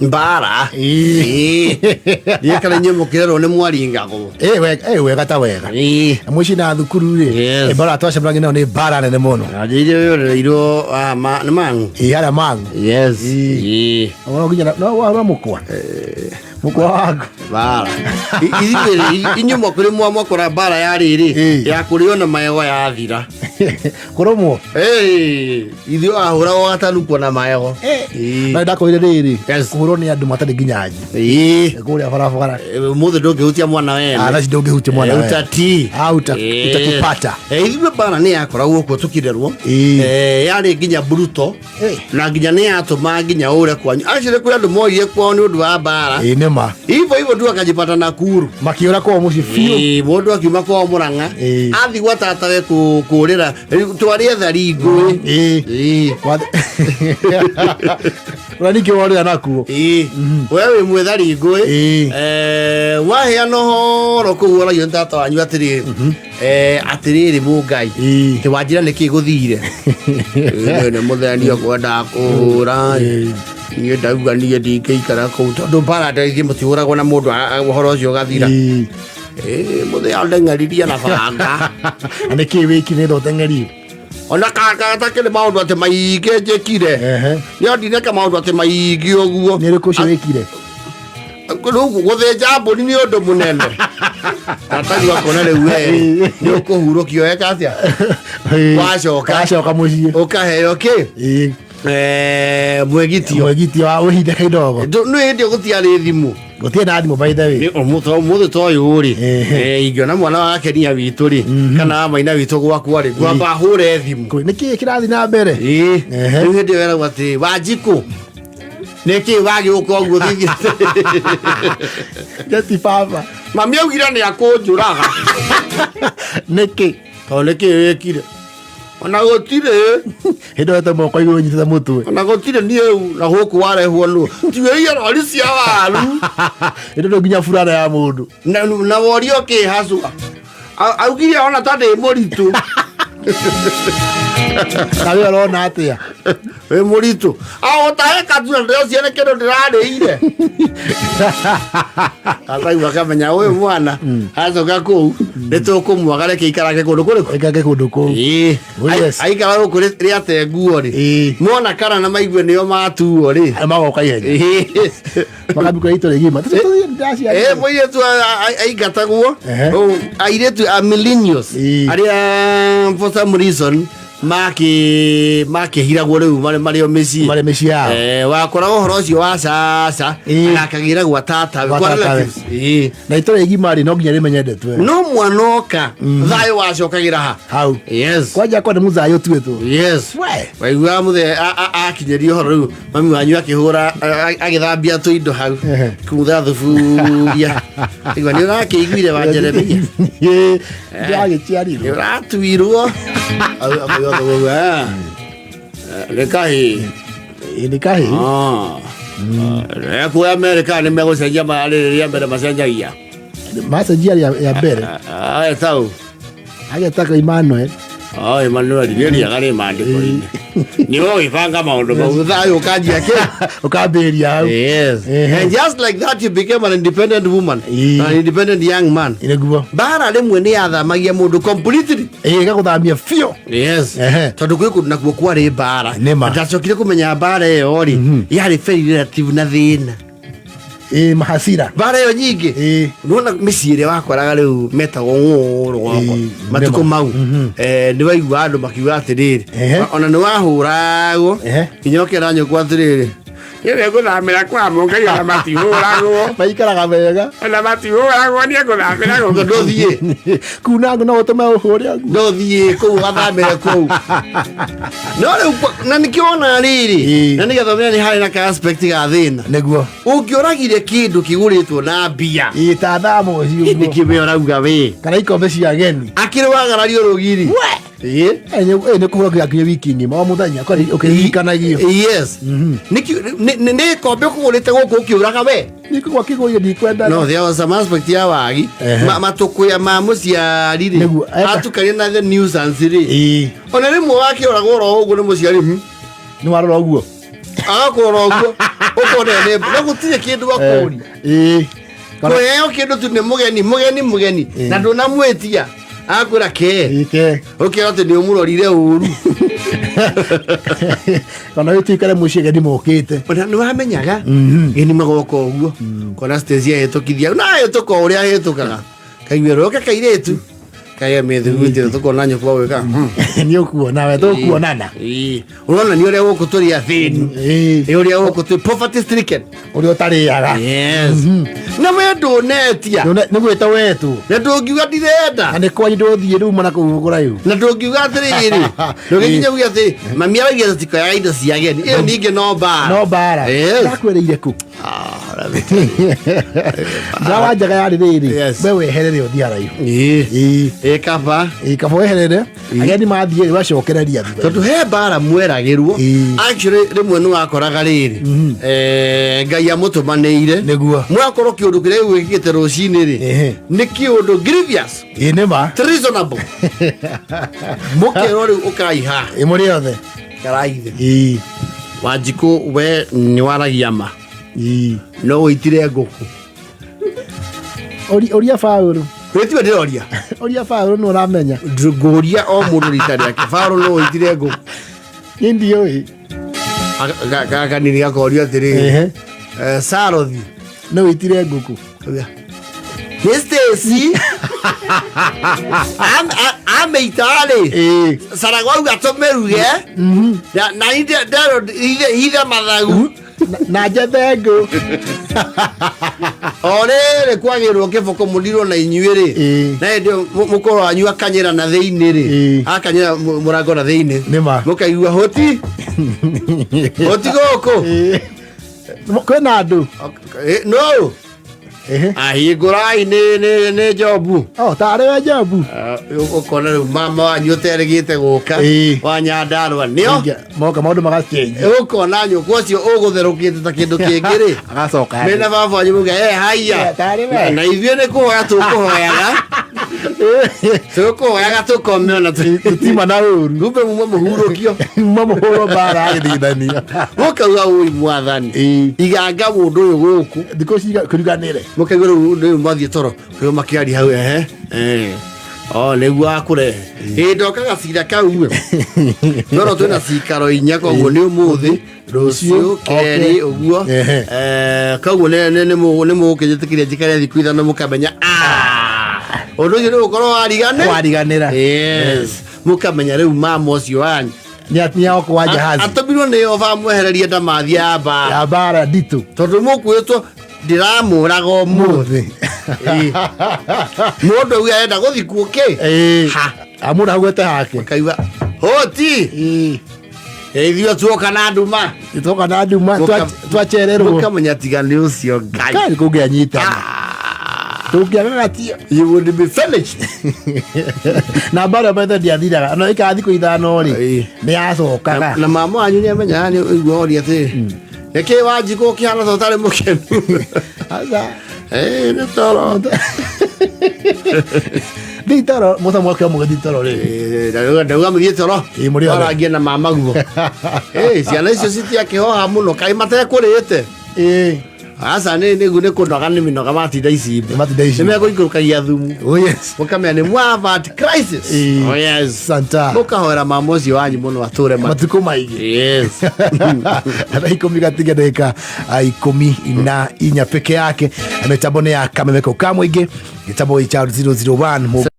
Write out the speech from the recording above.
Mbara. Ĩĩ. Ĩĩ. Kana inyuĩ mũkĩrerwo nĩ mwaringagwo. Ĩĩ, wega, ĩĩ, wega ta wega. Ĩĩ. Na mũciĩ na thukuru rĩ, Yes. ĩ, mbara twacemanagia nayo nĩ mbara nene mũno. Na njĩire ũyũ ũrereirwo nĩ mang'u. Ĩĩ, harĩa mang'u. Yes. Ĩĩ. No nginya no wa mũkwa. Mũkwa waku. Mbara. Ithuĩ rĩ, inyuĩ mwakũrĩ mwa mwakora mbara ya rĩrĩ Ĩĩ. ya kũrĩo na magego yathira. Kũrũmwo. Ĩĩ, ithuĩ ahũragwo gatanukwo na magego. Ĩĩ. Na ndakorire rĩrĩ, Yes. kũhũrwo nĩ andũ matarĩ nginya nji. Ĩĩ. Kũrĩa barabara. Mũthĩ ndũngĩhutia mwana wene. Ah, thaa ici ndũngĩhutia mwana wene. Utati. Ah, utakipata. Ithuĩ mbara nĩ yakoragwo kuo tũkirerwo. Ĩĩ. Yarĩ nginya bruto Eh. na nginya nĩ yatũma nginya ũre kwanyu. Actually kũrĩ andũ moire kwao nĩ ũndũ wa mbara. Ĩĩ nĩ ma. Hivyo hivyo tu akajipata Nakuru. Makĩũra kwao mũciĩ biũ. Ĩĩ, mũndũ akiuma kwao Mũrang'a Ĩĩ. athi gwa tatawe kũrĩra twarĩ ethari ngũĩ. Ĩĩ. Ĩĩ. Ũrĩa ningĩ worĩra nakuo. Ĩĩ. We wĩ mwethari ngũĩ. Ĩĩ. Waheana ũhoro kũu woragio nĩ tata wanyu atĩrĩrĩ atĩrĩrĩ mũngai Ĩĩ. atĩ wanjĩra nĩkĩ gũthire. Ĩĩ, nĩ mũtheni ũkwendaga kũhũra. Ĩĩ. Niĩ ndauga niĩ ndingĩikara kũu tondũ mbara ndĩngĩ mũtihũragwo na mũndũ ũhoro ũcio ũgathira. Ĩĩ. Ĩĩ, mũthenya ndeng'eririe na banga. Na nĩkĩ wĩki nĩ thoteng'erio? Ona gatakĩrĩ maũndũ atĩ maingĩ njĩkire. Ehe. Nĩ ndineka maũndũ atĩ maingĩ ũguo. Nĩ ũrĩkũ ũcio wĩkire? Rĩu gũthĩnja mbũri nĩ ũndũ mũnene. Tatagu akona rĩu we nĩ ũkũhurũkio eka atĩa? Ĩĩ. Wacoka. Wacoka mũciĩ. Ũkaheo kĩ? Ĩĩ. Mwĩgitio. Mwĩgitio wa ũhinde kidogo. Nĩ hĩndĩ ĩyo gũtiarĩ thimũ. Gũtirĩ na thimũ by the way. Ũmũthĩ ta ũyũ rĩ, Ehe. ingĩona mwana wa Kenia witũ rĩ, kana wa maina witũ gwakwa rĩ, ngwamba hũre thimũ. Nĩ kĩĩ kĩrathiĩ na mbere? Ĩĩ. Ehe. Rĩu hĩndĩ ĩyo eragwo atĩ Wanjikũ nĩkĩ wagĩũka ũguo thithia? Jeti baba. Mami augire nĩ akũnjũraga. Nĩkĩ? Tondũ nĩkĩ wĩkire? Ona gũtirĩ, Hĩndĩ ĩyo moko igũrũ nyitĩte mũtwe. ona gũtirĩ niĩ na gũkũ warehwo nũ. Tiwĩire rori cia waru. Hĩndĩ ĩyo nginya burana ya mũndũ. Na worio kĩ hacua. Augire ona ta ndĩ mũritũ. Na we ũrona atĩa? Wĩ mũritũ. Aũtahe katura ndĩrocia nĩ kĩndũ ndĩrarĩire. Atagua akamenya ũyũ mwana acoka kũu nĩ tũkũmwaga reke aikarage kũndũ kũrĩkũ. Ĩkage kũndũ kũu. Ĩĩ. Oh, yes. Aikara gũkũ rĩate nguo rĩ. Ĩĩ. Mona kana na maigue nĩo matuo rĩ. Magoka ihenya. Ĩĩ. Makambikũra itũra igima. Ĩĩ, mũirĩtu aingatagwo. Ehe. Oh, airĩtu a millennials Ĩĩ. arĩa for some reason makĩhiragwo rĩu marĩ o mĩciĩ. Marĩ mĩciĩ yao. Wakoraga ũhoro ũcio wa caca Ĩĩ. akagĩra gwa tatawe Gwa kwa tatawe. relatives. Ĩĩ. Na itũra igima rĩ no nginya rĩmenye ndeto ĩyo. No mwana oka thayũ wacokagĩra ha. Hau. Yes. Kwanja kwa nĩ mũthayũ ũtuĩtwo. Yes. We. Waiguaga mũthee akinyĩria ũhoro rĩu mami wanyu akĩhũra agĩthambia tũindo hau Ehe. kumutha thuburia igua nĩ ũrakĩiguire wa Jeremia. Ĩĩ. Ndĩragĩciarirwo. Nĩ ũratuirwo. Nĩ kahĩĩ. Ĩĩ, nĩ kahĩĩ. Kuo Amerika nĩ megũcenjia rĩrĩ rĩa mbere macenjagia. Macenjia ya mbere. Etau. Agetagwo Emmanuel. Oh, Emmanuel nĩ riaga rĩ maandĩko-inĩ. Nĩ ũgĩbanga maũndũ mau thayũ ũkanjia kĩ? Ũkambĩrĩria hau. Yes. Ehe. And just like that you became an independent woman, Ĩĩ. an independent young man. Nĩguo. Mbara rĩmwe nĩ yathamagia mũndũ completely. Ĩĩ, ĩgagũthamia biũ. Yes. Ehe. Tondũ kwĩ kũndũ nakuo kwarĩ mbara. Nĩ ma. Ndacokire kũmenya mbara ĩyo rĩ, yarĩ very relative na thĩna. Ĩĩ, mahasira. Mbara ĩyo nyingĩ. Ĩĩ. Nĩwona mĩciĩ ĩrĩa wakoraga rĩu metagwo ng'ũũ rũgongo Ĩĩ, matukũ nĩma. mau nĩ waigua andũ makiuga atĩrĩrĩ Ehe. ona nĩ wahũragwo Ehe. nginya ũkera nyũkwa atĩrĩrĩ niĩ ngũthamĩra kwa mũngai ona matihũragwo Maikaraga wega. ona matihũragwo niĩ ngũthamĩra gũkũ ndũthiĩ Kuna ngũ no ũtũme ũhũre ũguo. ndũthiĩ kũu ũgathamĩre kũu no rĩu na nĩkĩo wonaga rĩrĩ Ĩĩ. na nĩgetha ũmenye nĩ harĩ na ka aspect ga thĩna Nĩguo. Ũngĩoragire kĩndũ kĩgũrĩtwo na mbia. Ĩĩ, ta thaa mũciĩ ũguo. Nĩkĩ we ũrauga we? Kana ikombe cia ageni. Akĩrĩ wagarario rũgiri. We. Ĩĩ. Ĩ nĩ kũhũra nginya wiki ng'ima o mũthenya kwani ũkĩririkanagio. Yes. Nĩ ikombe ũkũgũrĩte gũkũ ũkĩũraga we? Nĩ kũgwa kĩgũire ndikwenda. No, there was some aspect ya wagi. Ehe. Matũkũya ma mũciari rĩ. Nĩguo, eka. Atukania na the nuisance rĩ. Ĩĩ. Ona rĩmwe wakĩũragwo oro ũguo nĩ mũciari. Nĩ warora ũguo. Agakũrora ũguo ũkona nĩ no gũtirĩ kĩndũ akũria. Ĩĩ. Kũheo kĩndũ tu nĩ mũgeni mũgeni mũgeni na ndũnamwĩtia agakwĩra kee. Ĩĩ, ke. Ũkĩra atĩ nĩ ũmũrorire ũru. Kana wĩtuĩkare mũciĩ ageni mokĩte. Ona nĩ wamenyaga geni magoka ũguo kona Stacy ahĩtũkithia na ahĩtũka o ũrĩa ahĩtũkaga kaigua roke kairĩtu kaia mĩthugutĩre tũkona nyũkwa gwĩka. Nĩ ũkuona we tũkuonana. Ĩĩ. Ũrona nĩ ũrĩa gũkũ tũrĩ athĩni. Ĩĩ. Nĩ ũrĩa gũkũ tũrĩ poverty stricken. Ũrĩa ũtarĩaga. Yes. Na we ndũnetia. Nĩ gwĩta wetwo. Na ndũngiuga ndirenda. Na nĩ kwanyu ndũthiĩ rĩu mana kũu kũraihu. Na ndũngiuga atĩrĩrĩ, ndũngĩkinya uge atĩ mami araugire tũtikoyaga indo cia ageni. Ĩyo ningĩ no mbara. No mbara. Yes. Ndakwĩrĩire kũ? Ah, Ndawa njega yarĩ rĩrĩ. Yes. We weherere ũthiĩ haraihu. Ĩĩ. Ĩĩ. Ĩĩ kaba. Ĩĩ, kaba weherere. Ageni mathiĩ rĩ wacokereria thutha. Tondũ he mbara mweragĩrwo. Ĩĩ. Actually rĩmwe nĩ wakoraga rĩrĩ Ngai amũtũmanĩire. Nĩguo. Mwakorwo kĩũndũ kĩrĩa gwĩkĩte rũcinĩ rĩ Ehe. nĩ kĩũndũ grievous, Ĩĩ nĩ ma. treasonable. Mũkerwo rĩu ũkai haha. Ĩĩ mũrĩ othe. Karaithe. Ĩĩ. Wanjikũ we nĩ waragia ma. Ĩĩ. No ũitire ngũkũ. Ũria Paũlũ. Wĩtiwe ndĩroria. Ũria Paũlũ nĩ ũramenya. Ngũria o mũndũ rita rĩake. Paũlũ no ũitire ngũkũ. Niĩ ndiũĩ. Gaka kanini gakorio atĩrĩrĩ. Ehe. Sarothi. No ũitire ngũkũ. Nĩ Stacy. Ameita-rĩ. Ĩĩ. Saragwa auga tũmĩruge. Na nderwo hithe mathagu. Na njethe ngũ. O rĩrĩ kwagĩrwo kĩboko mũndirwo na inyuĩ rĩ. Ĩĩ. Na hĩndĩ ĩyo mũkũrũ wanyu akanyĩra na thĩinĩ rĩ. Ĩĩ. Akanyĩra mũrango na thĩinĩ. Nĩ ma. Mũkaigua hoti. Hoti gũkũ. Ĩĩ. Kwĩna andũ. No. Ehe. Ahingũrai nĩ Jobu. Oh, tarĩ we Jobu. Ũkona rĩu mama wanyu ũterĩgĩte gũka Ĩĩ. wa Nyandarũa nĩo Moka maũndũ magachenjia. ũkona nyũkwa ũcio ũgũtherũkĩte ta kĩndũ kĩngĩ rĩ Agacoka. mena baba wanyu muga haiya. Eh, tarĩ we. Na ithuĩ nĩ kũhoya tũkũhoyaga tũkũhoyaga tũkome ona Tũtima na ũru. kumbe muma mũhurũkio. Muma mũhũrwo mbara agĩthigithania. Ũkauga ũi mwathani. Ĩĩ. Iganga mũndũ ũyũ gũkũ. Thikũ ici kũriganĩre. Mũkaigua rĩu rĩu mathiĩ toro rĩu makĩaria hau ehe o nĩguo akũrehe ĩ ndoka gacira kau we noro twĩna cikaro inya koguo nĩ ũmũthĩ rũciũ kerĩ ũguo. Ehe. Koguo nĩ mũgũkĩnjĩtĩkĩria njikare thikũ ithano mũkamenya ũndũ ũcio nĩ gũkorwo warigane Wariganĩra. Yes, mũkamenya rĩu mama ũcio wanyu Nĩ wa jahazi. Atũmirwo nĩ ova mwehererie ndamathia ya mbara. Ya mbara nditũ. Tondũ mũkuĩtwo ndĩramũraga ũmũthĩ. Ĩĩ. Mũndũ auga arenda gũthikwo kĩ. Ĩĩ. Ha. Amũra hagwete hake. Kaigua hoti. Ĩĩ. Ithuĩ tuoka na nduma. Tuoka na nduma twachererwo. Mũkamenya tiga nĩ ũcio Ngai. Kari kũngĩanyitana. Tũngĩaga gatia. You would be finished. Na mbara methe ndiathiraga. No ĩkaa thikũ ithano rĩ. Ĩĩ. Nĩ yacokaga. Na mama wanyu nĩ amenyaga nĩ ũigua oria atĩrĩ. Nĩkĩ Wanjikũ ũkĩhana ta ũtarĩ mũkenu? Aca. Ĩĩ nĩ toro. Thiĩ toro mũca mwake wa mũgĩthiĩ toro rĩ. Ĩĩ, ndauga mũthiĩ toro. Ĩĩ, mũrĩ othe. Warangie na mama guo. Ĩĩ, ciana icio citiakĩhoha mũno kaĩ matekũrĩte. Ĩĩ. Aca nĩ nĩ nĩ kũnoga nĩ mĩnoga matinda icimbe. Matinda icimbe. Nĩ megũikũrũkagia thumu. Oh yes. Mũkamenya nĩ mwavert crisis. Ĩĩ. Oh yes. Santa. Mũkahoera mama ũcio wanyu mũno atũre ma. Matukũ maingĩ. Yes. Thaa 10 gatiga ndagĩka 14 peke yake. Mĩtambo nĩ ya Kameme kau ka mũingĩ. Gĩtambo cha 001.